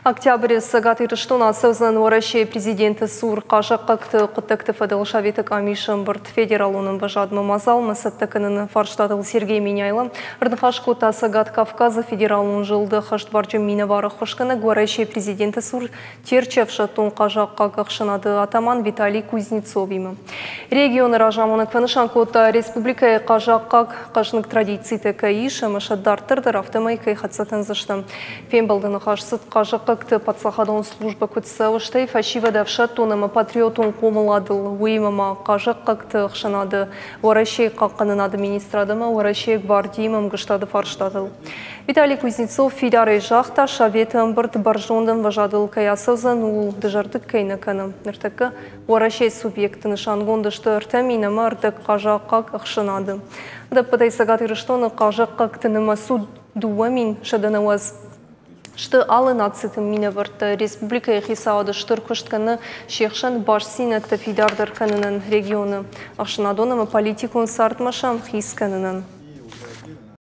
Октябры Цӕгат Ирыстоны ацӕудзӕн Уӕрӕсейы президенты цур хъазахъхъӕгты хъуыддӕгты фӕдыл Советы къамисы ӕмбырд. Федералон ӕмвӕзадмӕ мадзалмӕ цӕттӕ кӕныны фарстатыл Сергей Меняйло ӕрныхас кодта Цӕгат Кавказы федералон зылды ӕххӕстбарджын минӕвары ӕххуысгӕнӕг, Уӕрӕсейы президенты цур Терчы ӕфсӕддон хъазахъхъаг ӕхсӕнады атаман Виталий Кузнецовимӕ. Регионы разамонӕг фӕнысан кодта, республикӕйы хъазахъхъаг хъӕзныг традицитӕ кӕй ис ӕмӕ сӕ дарддӕр дӕр афтӕмӕй кӕй хӕццӕ кӕндзысты. Фембӕлды ныхас цыд хъазахъхъӕгты паддзахадон службӕ куыд цӕуы, стӕй фӕсивӕды ӕфсӕддон ӕмӕ патриотон хъомыладыл, уыимӕ ма хъазахъхъӕгты ӕхсӕнады Уӕрӕсейы хъахъхъӕнынады министрад ӕмӕ Уӕрӕсейы гвардиимӕ ӕмгуыстады фарстатыл. Виталий Кузнецов фидарӕй загъта, Советы ӕмбырд бӕрзонд ӕмвӕзадыл кӕй ацӕудзӕн, ууыл дызӕрдыг кӕй нӕ кӕны. Ныртӕккӕ Уӕрӕсейы субъектты нысангонд сты 3 450 хъазахъхъаг ӕхсӕнады. Ӕдӕппӕтӕй Цӕгат Ирыстоны хъазахъхъӕгты нымӕц у 2190. Сты алы нациты минӕвӕрттӕ. Республикӕйы хицауады стыр куыст кӕны се хсӕн бастдзинӕдтӕ фидардӕр кӕнынӕн, регионы ӕхсӕнадон ӕмӕ политикон цардмӕ сӕ ӕмхиц кӕнынӕн.